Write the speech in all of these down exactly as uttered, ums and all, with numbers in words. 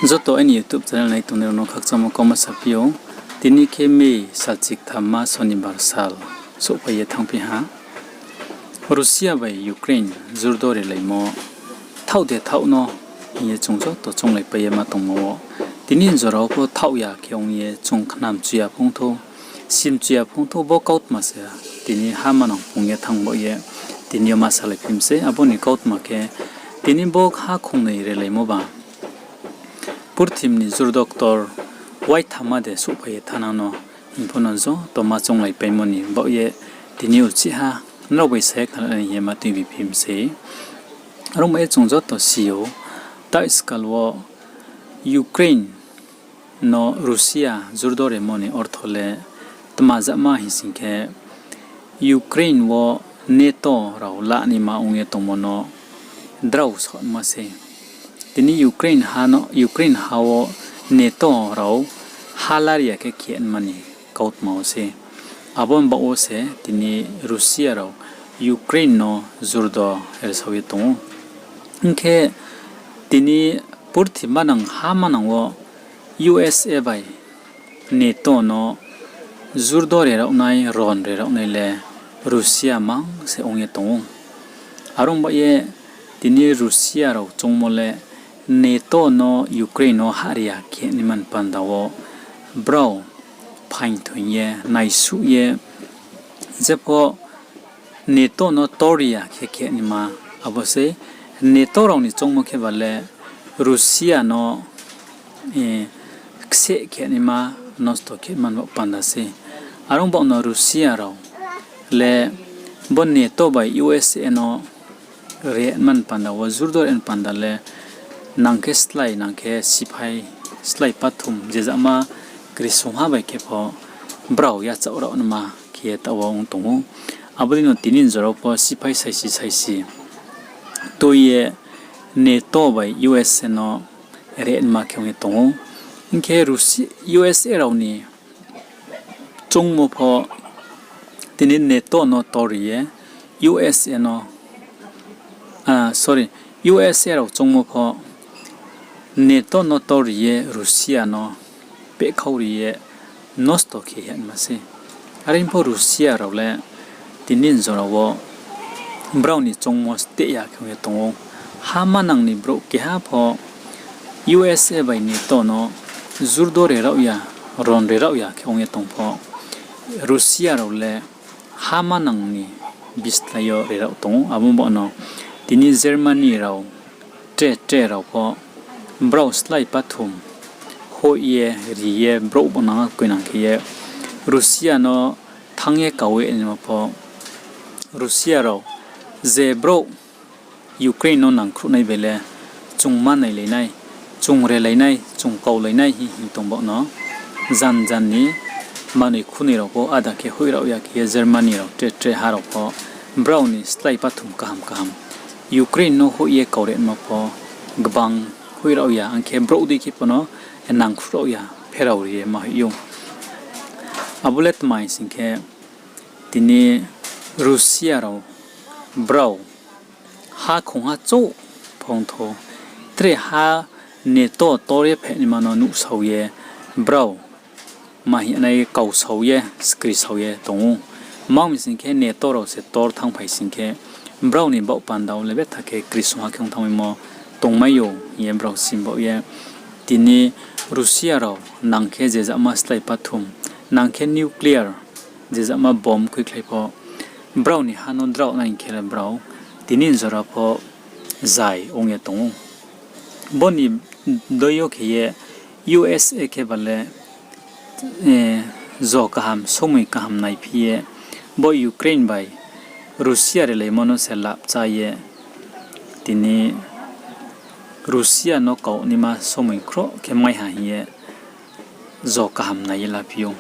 Joto aini YouTube channel nai tongnai rao no khakchangmo kauma saphi ou. Tini khe May salchiktham ma Sonibar sal souhphai ye thanngphi ha. Russia bai Ukraine jurdo relaimo thaoh de thaoh no hing ye chung joto chounglaipai ye ma tongmo wo, tini jora wo pho thaoh ya khe ong ye chung khnamchu ya phung thou, simchu ya phung thou, bo kautma se tini ha manang pung ye thanng baoh ye tini yo ma salai phi mi sei. Abo ni kautma khe tini bo ha khongnoi relaimo ba purthimbi ni jurdoktor waithamma de souhphai ye thanang no hing pho no joto ma chounglaipaimo ni baoh ye tini uchih ha nrao bai sa ye khnalai nai hing ye ma tuibi phi mi sei. Aro mo ye chung joto si ou, taoh skal wo Ukraine no Russia jurdo remo ni ortho le tma jama hing sing khe, Ukraine wo NATO rao la naima ong ye tongmo no drao saohma sei. Tini Ukraine ha no, Ukraine ha wo NATO rao ha lari ya khe khe nma ni kautma wo sei. Abo ni baoh wo se tini Russia rao Ukraine no jurdo resao ye tong ou. Hing khe tini purthimbi manang ha manang wo USA bai NATO no jurdo rerao nai, ron rerao nai le Russia mang se ong ye tong ou. Are ong baoh ye tini Russia rao choungmo le NATO no Ukraine no hahri ya khe naima ni panda wo brao phaing thoing ye, naisuh ye, jepho NATO no tor ri ya khe khe naima, abo sei NATO rao ni choungmo khe ba le Russia no, eh, kseh khe naima, nosto khe man baoh panda sei. Are ong baoh no Russia rao le bo NATO bai USA no re man panda wo, jurdo re panda le nang khe slái, nang khe siphai slái pathum je jama kri sungha bai khe pho brao yachaoh rao nma khe ye taoh wo ong tong ou. Abo dei no tini jora pho siphai saisi saisi tui ye NATO bai USA no re nma khe ong ye tong ou. Hing khe Russia, USA rao ni choungmo pho tini NATO no tor ri ye USA no, ah, sorry, USA rao choungmo pho NATO no tor ri ye Russia no pehkhau ri ye nosto khe ya ma sei. Are pho Russia rao le tini jora wo brao ni choungmo steh ya khe ong ye tong ou. Ha manang ni brouh keha pho USA bai NATO no jurdo rerao ya, ron rerao ya khe ong ye tong pho, Russia rao le ha manang ni bislái yo rerao tong ou. Abo baoh no tini Germany rao, tre tre rao pho brao slái pathum hoih ye, ri ye, brouh bo nang koinang khe ye Russia no thanng ye kau ye nima pho, Russia rao je brouh Ukraine no nangkhruhnai bai le chung ma nailai nai, chung relai nai, chung kaulai nai hing hing tong baoh no, jan jan ni manoi khunoi rao pho ada khe hoih rao ya khe ye Germany rao tre tre ha rao pho brao ni slái pathum kaham kaham Ukraine no hoih ye kau rema pho gbang hoih rao ya, ang khe brouh dei khe pho no nangkhruh rao ya, pherao ri ye ma hoih ou. Abo le tma hing sing khe, tini Russia rao brao ha khongha chouh phong thou, tre ha NATO tor ye phainaima no nuhsao ye brao ma hing nai kau sao ye, skri sao ye tong ou. Mang mi sing khe NATO rao se tor thanngphai sing khe, brao ni baoh panda wo le betha khe kri sungha khe ong thanngmaimo tongmai ou hing ye brao sim baoh ye. Tini Russia rao nang khe je jama slái pathum, nang khe nuclear je jama bomb khuikhlai pho, brao ni ha no drao nai hing khe le brao tini jora pho zai ong ye tong ou. Bo ni dei yo khe ye USA khe ba le, eh, jo kaham, somoi kaham naiphi ye, bo Ukraine bai Russia relaimo no se lap chá ye, tini Russia no kau naima somoi khroh khe mai ha hing ye jo kaham nai ye laphi ou.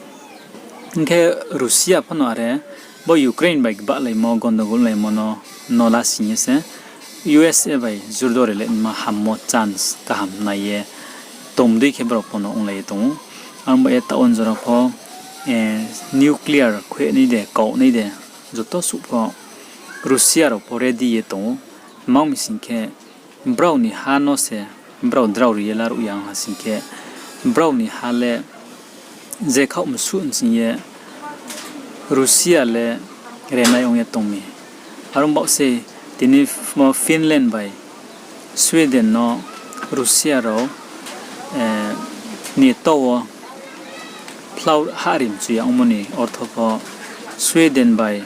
Hing khe Russia pho no are bo Ukraine bai gbahlaimo, gondogol laimo no, no lasing ye se USA bai jurdo relaima hammo chance kaham nai ye tong dei khe brao pho no onglai ye tong ou. Ang ba ye taoh wo jora pho, eh, nuclear khuinai de, kaunai de, joto suh pho Russia rao pho ready ye tong ou. Mang mi sing khe brao ni ha no se brao drao ri ye laruh ya ong ha sing khe, brao ni ha le je khaoh msuh nching ye Russia le renai ong ye tong mi. Are ong baoh se tini Finland bai Sweden no Russia rao NATO wo phlao hahri mchu ya ongmo ni ortho pho Sweden bai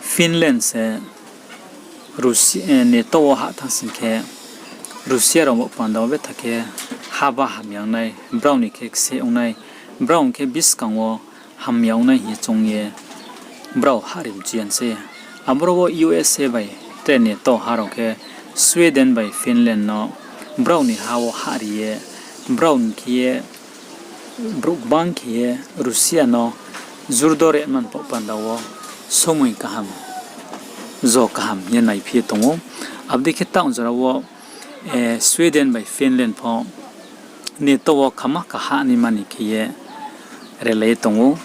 Finland se NATO wo hah thanng sing khe Russia rao bo panda wo betha khe haba hamya ong nai, brao ni khe kse ong nai, brao ong khe buskang wo hamya ong nai hing ye choung ye brao hahri mchu ya se. Aboro wo U S A bai tre NATO ha rao khe Sweden bai Finland no brao ni ha wo hahri ye, brao ni khe ye brouh gbang khe ye Russia no jurdo rema ni baoh panda wo somoi kaham, jo kaham ye naiphi ye tong ou. Abo dei khe taoh jora wo Sweden bai Finland pho NATO wo khama kahah naima ni khe ye relai ye tong ou.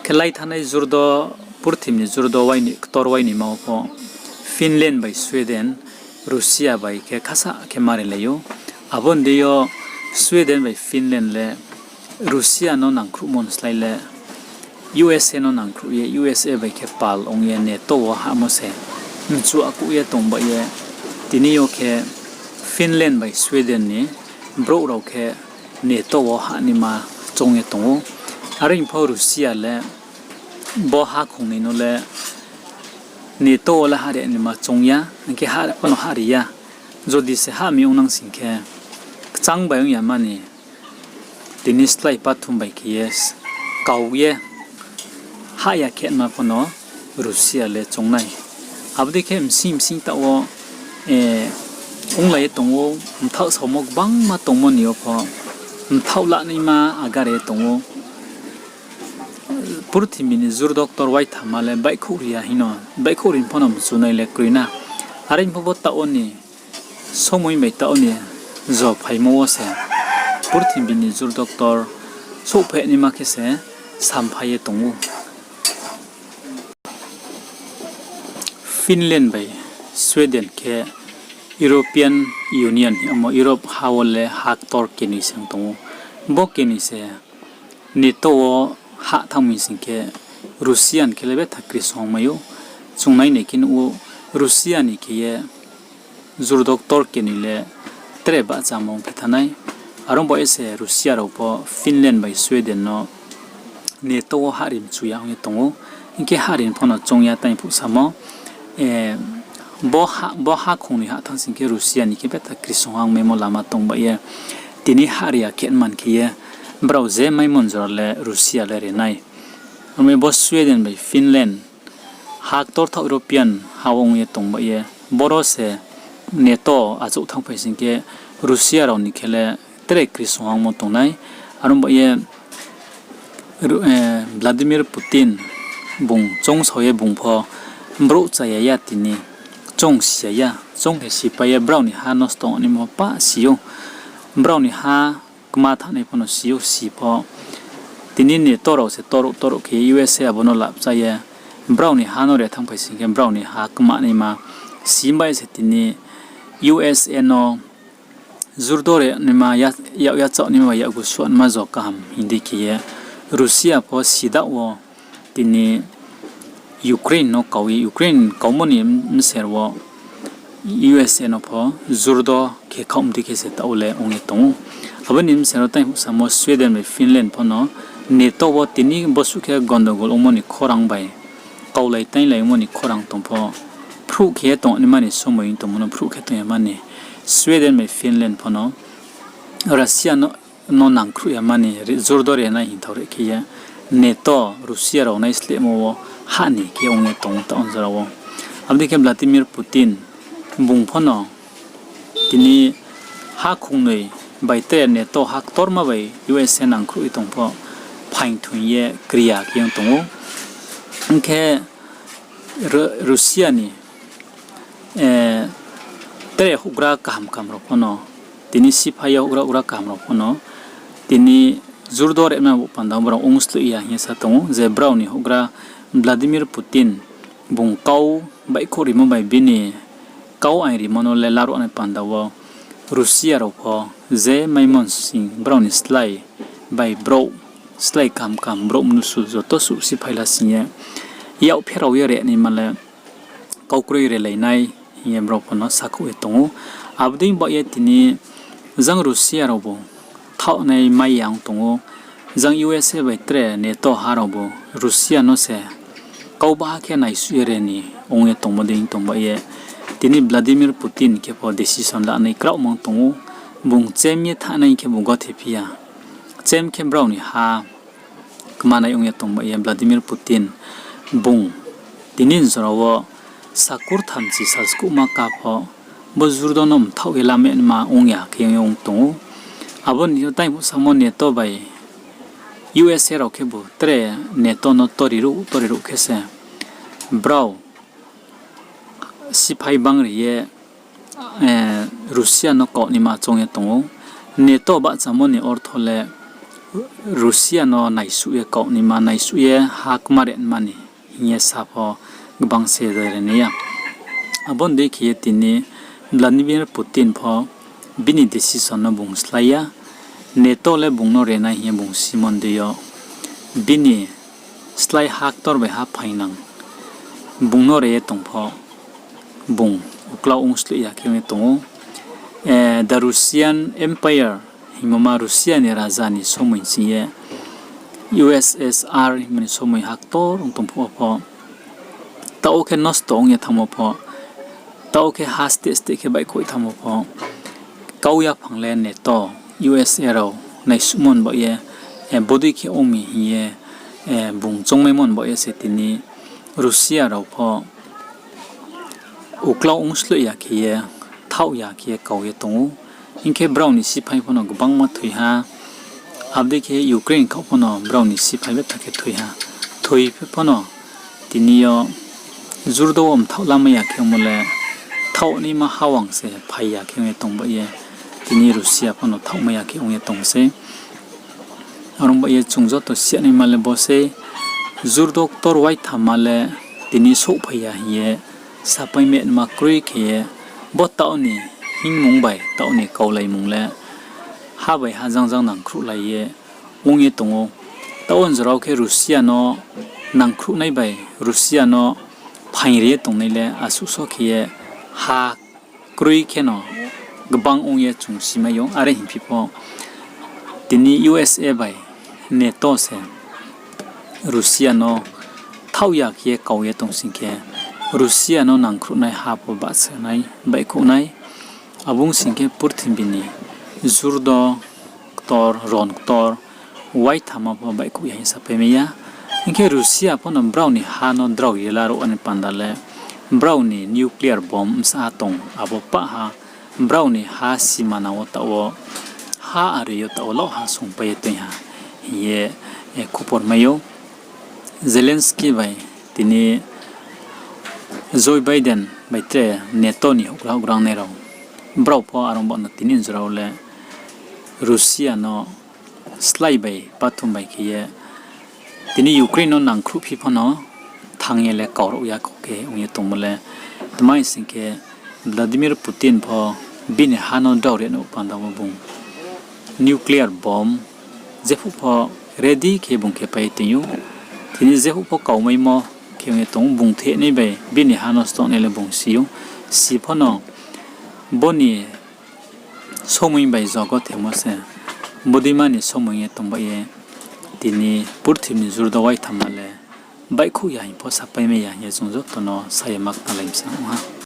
Khe lai thanai jurdo, purthimbi ni jurdo ktor wai ni ma wo pho Finland bai Sweden Russia bai khe khasa khe ma relai ou. Abo ni deing yo Sweden bai Finland le Russia no nangkhruhmo ni slái le U S A no nangkhruh ye U S A bai khe pal ong ye NATO wo hahmo se mchu akuh ye tong baoh ye, tini yo khe Finland bai Sweden ni brouh rao khe NATO wo hah naima choung ye tong ou. Are ong pho Russia le bo hakhong noi no le NATO wo le hahri naima choung ya, hing khe hah pho no hahri ya. Jodi se hah mi ong nang sing khe, kchang bai ong ya mani, tini slái pathum bai khe ye kau ye hah ya khe ma pho no Russia le choung nai. Abo dei khe bsing bsing taoh wo onglai ye tong ou, mthaoh saomo gbangma tongmo ni yo pho mthaoh la naima agar ye tong ou. Purthimbi ni jurdo ktor waithama le baihkhouh ri ya hing no, baihkhouh ri pho no mchu nai le kroi na. Are pho bo taoh wo ni somoi bai taoh wo ni jo phaimo wo se purthimbi ni jurdo ktor souhphai naima khe se samphai ye tong ou. Finland bai Sweden khe European Union hingmo Europe ha wo le ha ktor kenoi se ong tong ou. Bo kenoi se NATO wo hah thanng mi sing khe Russia ni khe le betha krisong ongmai ou. Chung nai nai khe nuh ou, Russia ni khe ye jurdo ktor kenoi le tre bahchamo ongphi thanng nai. Are ong baoh ye se Russia rao pho Finland bai Sweden no NATO wo hahri mchu ya ong ye tong ou. Hing khe hahri pho no choung ya tang phuh samo. Bo hakhong noi hah thanng sing khe Russia ni khe betha krisong ongmaimo lama tong baoh ye, tini hahri ya khe man khe ye, brao je maimo ni jora le Russia le re nai. Amo bo Sweden bai Finland ha ktorthaoh European ha wo ong ye tong baoh ye, boro se NATO achouh thanngphai sing khe Russia rao ni khe le tre krisong ongmo tong nai. Are ong baoh ye Vladimir Putin bung choungsao ye bung pho brouh chaya ya tini, choung si ya ya, choung khe sipai ye brao ni ha nosto ongnaimo pah si ou, brao ni ha kma thanngnai pho no si ou, si pho tini NATO rao se torouh torouh khe U S A abo no lapcha ye brao ni ha no re thanngphai sing khe brao ni ha kma naima si bai se tini U S A no jurdo re naima, yak yachaoh naima bai yakgu suh naima jo kaham hing di khe ye Russia pho sidaoh wo tini Ukraine no kau ye, Ukraine kaumo ni bser wo U S A no pho jurdo khe khaoh mdi khe se taoh le ong ye tong ou. Abo ni bser wo tang samo Sweden bai Finland pho no NATO wo tini bosuh khe gondogol ongmo ni khorang bai kaulai tainglai ongmo ni khorang tong pho, phruh khe ye tong naima ni somoi ong tongmo no phruh khe tong ya mani, Sweden bai Finland pho no Russia no nangkhruh ya mani, jurdo re nai hingthao re khe ye NATO Russia rao naislehmo wo hah ni khe ong ye tong ou taoh jora wo. Abo dei khe Vladimir Putin bung pho no tini hakhong noi bai tre NATO ha ktorma bai U S A nangkhruh ye tong pho phaing thoing ye kriya khe ong tong ou. Ong khe Russia ni tre houhgra kaham kaham rao pho no, tini siphai yo houhgra houhgra kaham rao pho no, tini jurdo rema bo panda wo brao ongsloih ya hing ye sa tong ou je brao ni houhgra Vladimir Putin bung kau baihkhouh rimo bai bini kau aing rimo no le laruh nai panda wo Rusia rao pho je maimon sing brao ni slái bai brouh, slái kaham kaham brouh mnusu joto suh si phai la sing ye, yak pherao ye rehnaima le kau kroi relai nai hing ye brao pho no sakhouh ye tong ou. Abo dei baoh ye tini jang Rusia raobu thaohnai mai ya ong tong ou. Jang U S A bai tre NATO ha raobu Rusia no se kau baha khe naisuh ye re ni ong ye tongmo dei tong baoh ye, tini Vladimir Putin khe pho decision lanai kraohmang tong ou. Bung chem ye thanai khe bu gothe phi ya. Chem khe brao ni ha kmanai ong ye tong baoh ye Vladimir Putin bung tini jora wo sakur thamchi salskuhma ka pho bo jurdo no mthaoh ye lamaima ong ya khe ong ye ong tong ou. Abo ni tai phuh samo NATO bai U S A rao khebu tre NATO no tori ruh tori ruh khe se brao siphai bangri ye, Rusia no kaohnaima choung ye tong ou. NATO bahchamo ni ortho le Rusia no naisuh ye kaohnaima, naisuh ye ha kma rehma ni hing ye sa pho gbang se de re nai ya. Abo ni dei khe ye tini Vladimir Putin pho bini decision no bung slái ya. NATO le bung no renai hing ye bung simon dei yo bini slái ha ktor bai ha phaingnang bung no re ye tong pho, bung uklau ongsloih ya khe ong ye tong ou. The Russian Empire hingmo ma Rusia ni raja ni somoi sing ye, U S S R hingmo ni somoi ha ktor ong tong phuh wo pho, taoh khe nosto ong ye thanngmo pho, taoh khe ha steh steh khe baihkhouh thanngmo pho, kau yaphang le NATO, U S A rao naisuhmo ni baoh ye, bodei khe ong mi hing ye, bung choungmaimo ni baoh ye se tini Rusia rao pho uklau ongsloih ya khe ye, thaoh ya khe ye kau ye tong ou. Hing khe brao ni siphai pho no gbangma thoi ha. Abo dei khe Ukraine khaoh pho no brao ni siphai betha khe thoi ha. Thoi phi pho no tini yo jurdo wo mthaoh lamai ya khe ongmo le thaohnaima hawang se phai ya khe ong ye tong baoh ye, tini Rusia pho no thaohmai ya khe ong ye tong sei. Are ong baoh ye chung joto siya naima le bo sei, jurdo ktor waithamma le tini souhphai ya hing ye sapai metma kroi khe ye, bo taoh ni hingmung bai taoh ni kaulaimung le ha bai ha jangjang nangkhruhlai ye ong ye tong ou. Taoh wo jora wo khe Rusia no nangkhruhnai bai Rusia no phaing ri ye tongnai le asuh so khe ye ha kroi kheno gbang ong ye chung simai ou. Are hingphi pho tini U S A bai NATO se Rusia no thaoh ya khe ye kau ye tong sing khe, Rusia no nangkhruhnai ha pho bahcha nai, baihkhouh nai. Abo ong sing khe purthimbi ni jurdo ktor, ron ktor, waithamma pho baihkhouh ya hing sapai mai ya. Hing khe Rusia pho no brao ni ha no drao ye laruh ani panda le, brao ni nuclear bomb bsa tong, abo pah ha, brao ni ha simana wo taoh wo, ha ari yo taoh wo lau ha sungpai ye toing ha hing ye, khupor mai ou. Zelensky bai tini Joe Biden bai tre NATO ni houhgra houhgrangnai rao, brao pho are ong baoh no tini jora wo le Rusia no slái bai pathum bai khe ye tini Ukraine no nangkhruhphi pho no thanng ye le kauruh ya kho khe ong ye tongmo le. Tma hing sing khe Vladimir Putin pho bini ha no drao ri no panda wo bung nuclear bomb jephuh pho ready khe bung khe pai toing ou. Tini jephuh pho kaumaimo khe ong ye tong ou, bung thehnai bai bini ha no stongnai le bung si ou. Si pho no bo ni somoi bai jogo themo se, bodeima ni somoi ye tong baoh ye, tini purthimbi ni jurdo waithamma le baihkhouh ya hing pho sapai mai ya hing ye chung joto no sa ye ma khnalai msa ong ha.